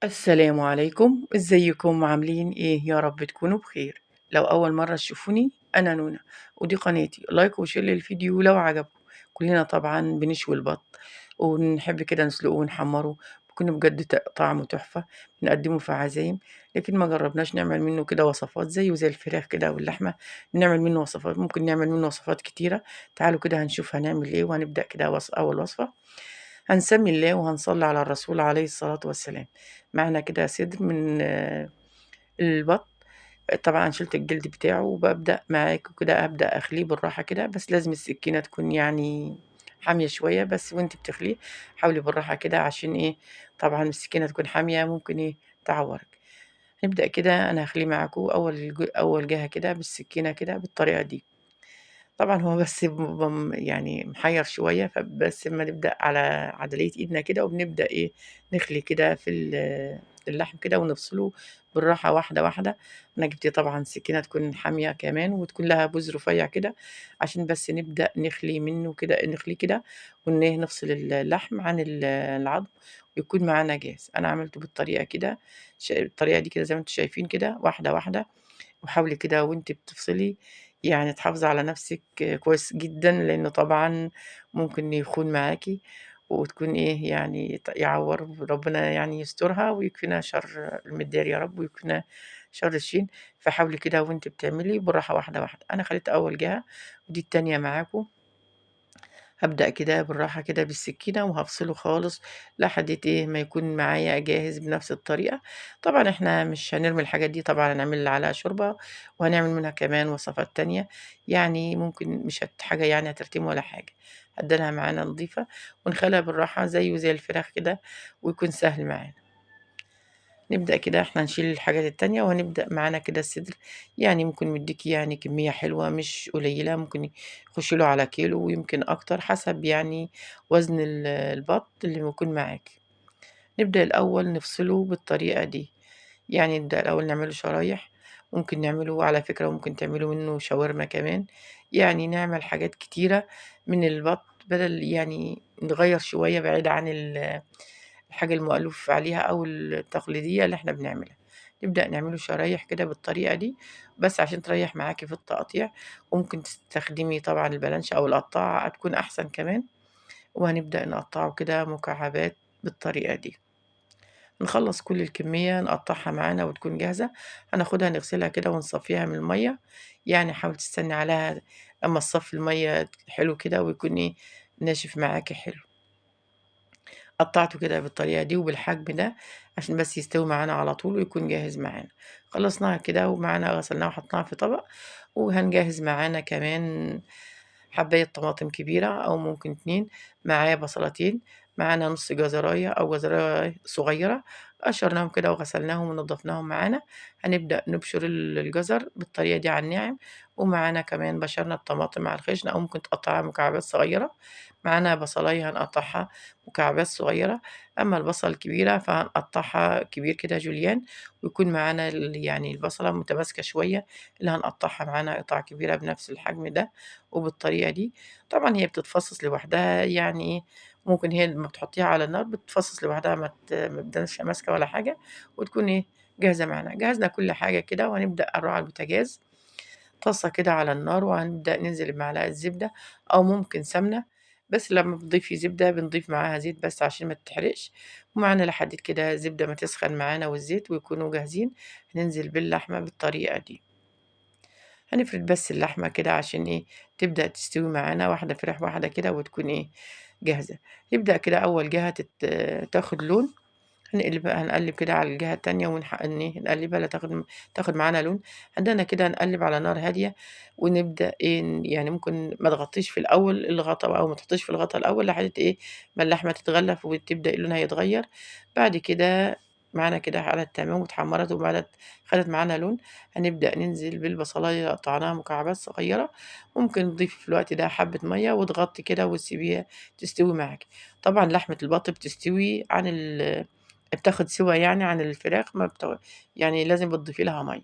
السلام عليكم، ازيكم عاملين ايه؟ يا رب تكونوا بخير. لو اول مرة تشوفوني، انا نونا ودي قناتي. like و share للفيديو لو عجبكم. كلنا طبعا بنشوي البط ونحب كده نسلقه ونحمره، بيكون بجد طعمه تحفة، بنقدمه في عزايم، لكن ما جربناش نعمل منه كده وصفات زيه زي الفراخ كده واللحمة، نعمل منه وصفات، ممكن نعمل منه وصفات كتيرة. تعالوا كده هنشوف هنعمل ايه، وهنبدأ كده اول وصفة. هنسمي الله وهنصلي على الرسول عليه الصلاة والسلام. معنا كده صدر من البط، طبعا شلت الجلد بتاعه وببدأ معاكم كده، أبدأ أخليه بالراحة كده، بس لازم السكينة تكون حامية شوية، بس وانت بتخليه حاولي بالراحة كده عشان ايه، طبعا السكينة تكون حامية ممكن ايه تعورك. نبدأ كده، أنا هخليه معاكم أول جهة كده بالسكينة كده بالطريقة دي. طبعا هو بس محير شوية، فبس ما نبدأ على عدلية ايدنا كده، وبنبدأ ايه نخلي كده في اللحم كده ونفصله بالراحة واحدة واحدة. أنا جبت طبعا سكينة تكون حامية كمان وتكون لها بوز رفيع كده، عشان بس نبدأ نخلي منه كده، نخليه كده ونفصل اللحم عن العظم ويكون معانا جاهز. أنا عملته بالطريقة كده، الطريقة دي كده زي ما انتم شايفين كده، واحدة واحدة. وحاولي كده وانت بتفصلي تحافظي على نفسك كويس جدا، لانه طبعا ممكن يخون معاكي وتكون ايه يعني يعور، ربنا يسترها ويكفينا شر المدار يا رب، ويكفينا شر الشين. فحاولي كده وانت بتعملي بالراحه واحده واحده. انا خليت اول جهه ودي التانية معاكم. هبدأ كده بالراحة كده بالسكينة وهفصله خالص لحد ايه ما يكون معايا جاهز بنفس الطريقة. طبعا احنا مش هنرمي الحاجات دي، طبعا هنعمل عليها شوربة وهنعمل منها كمان وصفات تانية، ممكن مش حاجة هترتم ولا حاجة. هديلها معانا نظيفة ونخليها بالراحة زيه زي الفراخ كده، ويكون سهل معانا. نبدأ كده احنا نشيل الحاجات التانية، وهنبدأ معانا كده الصدر. ممكن مديكي كمية حلوة مش قليلة، ممكن يخش له على كيلو ويمكن أكتر حسب وزن البط اللي بيكون معاكي. نبدأ الأول نفصله بالطريقة دي، نبدأ الأول نعمله شرايح، ممكن نعمله على فكرة، ممكن تعملوا منه شاورما كمان، نعمل حاجات كتيرة من البط بدل نغير شوية بعيد عن الحاجة المألوف عليها أو التقليدية اللي احنا بنعملها. نبدأ نعمله شرايح كده بالطريقة دي بس عشان تريح معاكي في التقطيع، وممكن تستخدمي طبعا البلانش أو القطاعة هتكون أحسن كمان. وهنبدأ نقطعه كده مكعبات بالطريقة دي. نخلص كل الكمية نقطعها معانا وتكون جاهزة. هناخدها نغسلها كده ونصفيها من المية، حاول تستني عليها أما تصفي المية حلو كده ويكون ايه ناشف معاكي حلو. قطعته كده بالطريقة دي وبالحجم ده عشان بس يستوي معانا على طول ويكون جاهز معانا. خلصناها كده ومعانا غسلناها وحطيناها في طبق. وهنجهز معانا كمان حباية طماطم كبيرة أو ممكن 2، معايا بصلتين، معانا نص جزراية أو جزراية صغيرة، قشرناهم كده وغسلناهم ونضفناهم معانا. هنبدأ نبشر الجزر بالطريقة دي على الناعم، ومعانا كمان بشرنا الطماطم على الخشن أو ممكن تقطعها مكعبات صغيرة. معانا بصلاية هنقطعها مكعبات صغيرة، أما البصل الكبيرة فهنقطعها كبير كده جوليان، ويكون معانا البصلة متماسكة شوية اللي هنقطعها معانا قطع كبيرة بنفس الحجم ده وبالطريقة دي. طبعا هي بتتفصص لوحدها، ممكن هي لما بتحطيها على النار بتتفصص لوحدها، ما بتبانش ماسكة ولا حاجة، وتكون جاهزة معانا. جهزنا كل حاجة كده، وهنبدأ نروح على البوتاجاز. طاسة كده على النار، وهنبدأ ننزل بمعلقة زبدة أو ممكن سمنة، بس لما بتضيفي زبدة بنضيف معاها زيت بس عشان ما تتحرقش. ومعانا لحد كده زبدة ما تسخن معانا والزيت ويكونوا جاهزين. هننزل باللحمة بالطريقة دي، هنفرد بس اللحمة كده عشان تبدأ تستوي معانا واحدة فرح واحدة كده، وتكون جاهزة. يبدأ كده أول جهة تاخد لون، هنقلب كده على الجهة التانية نقلبها لا تاخد معانا لون. عندنا كده نقلب على نار هادية، ونبدأ ممكن ما تغطيش في الأول الغطا أو ما تحطيش في الغطا الأول لحد ما اللحمة تتغلف وتبدأ لونها يتغير. بعد كده معانا كده على التمام واتحمرت وبعدت خدت معانا لون. هنبدأ ننزل بالبصلاية اللي قطعناها مكعبات صغيرة، ممكن تضيفي في الوقت ده حبة مية وتغطي كده وتسيبيها تستوي معاكي. طبعا لحمة البط بتستوي عن بتاخد سوا عن الفراخ، ما بتو-، يعني لازم بتضيفي لها مية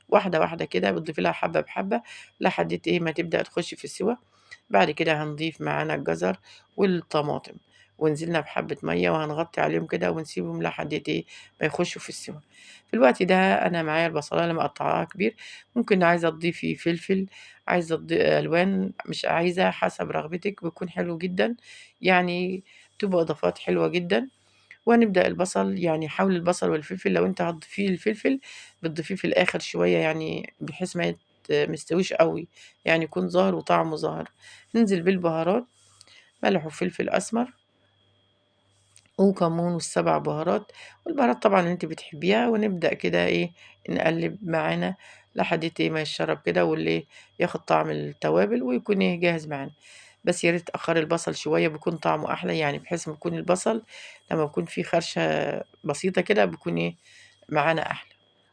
واحدة واحدة كده، بتضيفي لها حبة بحبة لحد ما تبدأ تخش في السوا. بعد كده هنضيف معانا الجزر والطماطم، ونزلنا بحبة مَيّة، وهنغطي عليهم كده ونسيبهم لحد إيه ما يخشوا في السوا. في الوقت ده أنا معايا البصلاية اللي مقطعاها كبير، ممكن عايزة تضيفي فلفل، عايزة ألوان، مش عايزة حسب رغبتِك، بيكون حلو جدًا، يعني بتبقى إضافات حلوة جدًا. وهنبدأ البصل، يعني حاولي البصل والفلفل لو أنتِ هتضيفيه الفلفل بتضيفيه في الآخر شوية، يعني بحيث ما يستويش أوي، يعني يكون ظاهر وطعمه ظاهر. ننزل بالبهارات، ملح وفلفل أسمر وكمون والسبع بهارات، والبهارات طبعًا اللي أنتِ بتحبيها. ونبدأ كده إيه نقلب معانا لحد إيه ما يتشرب كده واللي ياخد طعم التوابل ويكون إيه جاهز معانا. بس يا ريت تأخري البصل شوية بيكون طعمه أحلى، يعني بحيث ما يكون البصل لما بيكون فيه خرشة بسيطة كده بيكون إيه معانا أحلى.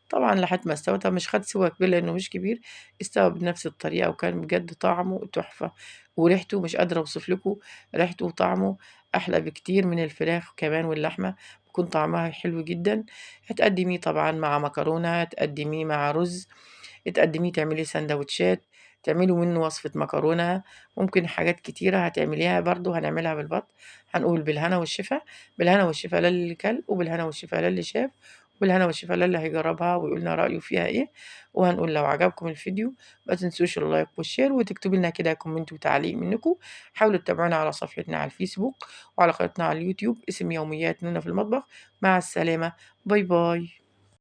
طبعًا لحد ما استوى، طب مش خد سوا كبير لأنه مش كبير، استوى بنفس الطريقة وكان بجد طعمه تحفة، وريحته مش قادرة أوصف لكم ريحته وطعمه أحلى بكتير من الفراخ كمان واللحمة، بيكون طعمها حلو جدًا. هتقدميه طبعًا مع مكرونة، تقدميه مع رز، تقدميه تعمليه سندوتشات، تعملوا منه وصفة مكرونة، ممكن حاجات كتيرة هتعمليها برضه هنعملها بالبط. هنقول بالهنا والشفا، بالهنا والشفا للي كل، وبالهنا والشفا للي شاف، وبالهنا والشفا للي هيجربها ويقول لنا رأيه فيها إيه. وهنقول لو عجبكم الفيديو ما تنسوش ال like وال share، وتكتبوا لنا كده comment وتعليق منكم. حاولوا تتابعونا على صفحتنا على الفيسبوك وعلى قناتنا على اليوتيوب اسم يوميات نونا في المطبخ. مع السلامة، bye bye.